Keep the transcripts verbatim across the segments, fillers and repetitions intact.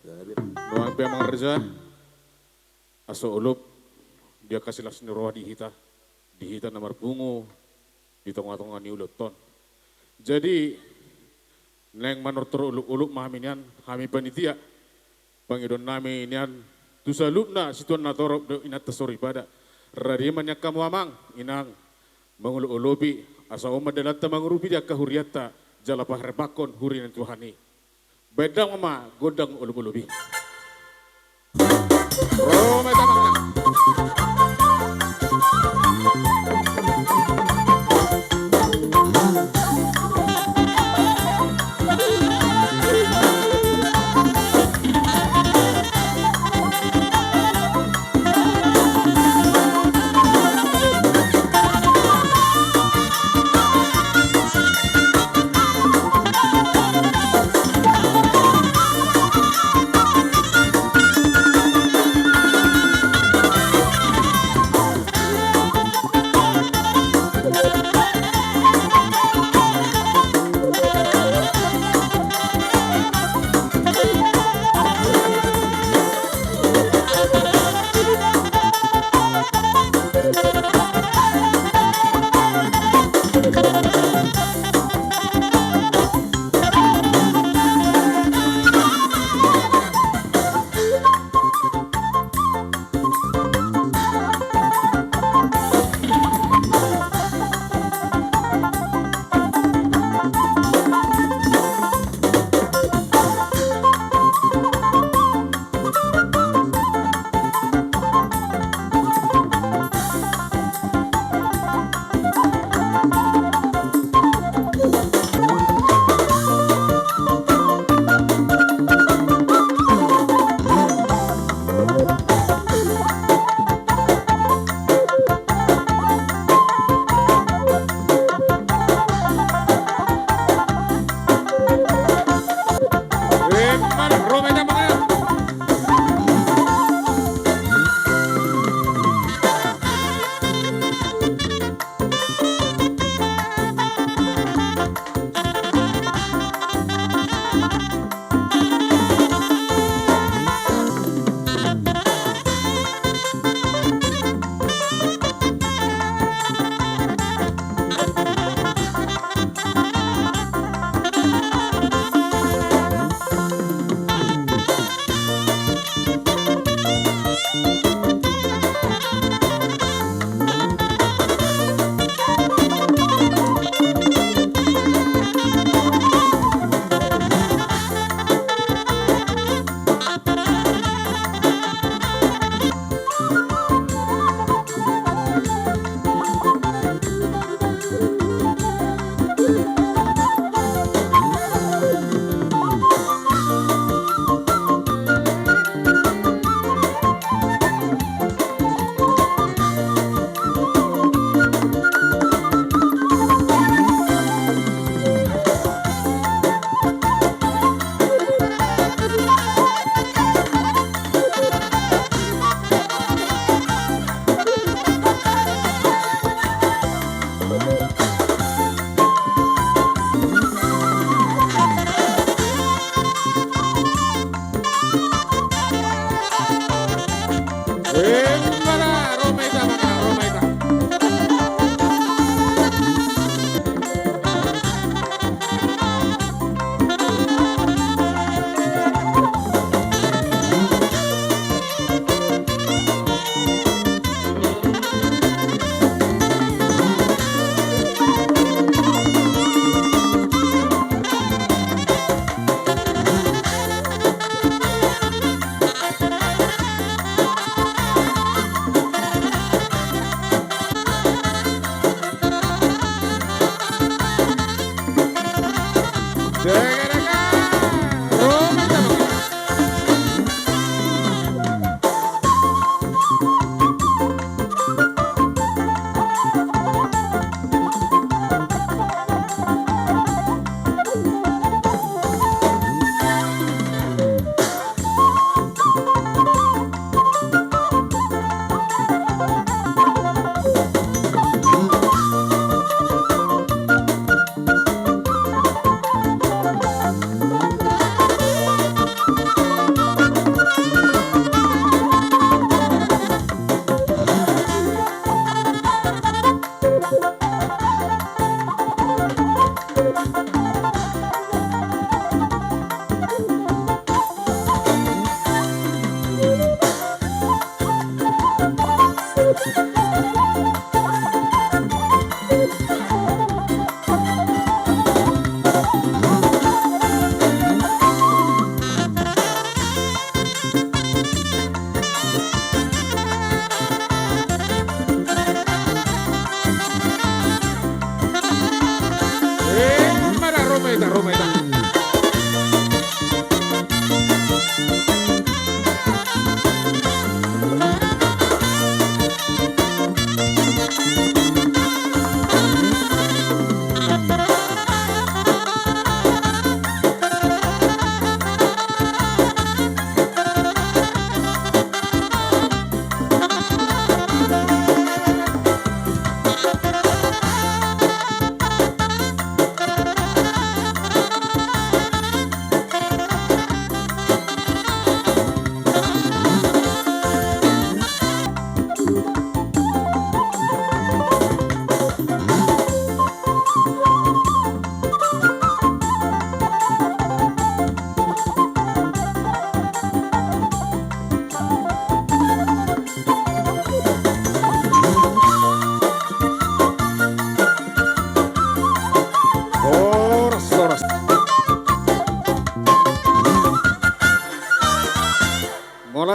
Nuaeng pe amang raja, asa olop di angka silas ni roha di hita, di hita na marpungu di tonga-tonga ni ulaon on. Jadi, naeng manortor olop-olop ma hami nian, hami panitia, pangidoan nami nian, tu saluhutna situan na torop dohot inanta soripada, rade ma nian hamu amang, inang, mangolop-olopi, asa on ma dalanta mangurupi di angka hurianta, jala paherbangkon huria ni Tuhan i. Baen damang ma gondang olop-olop i. Ro ma i amang.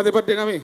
Mauliate pande nami.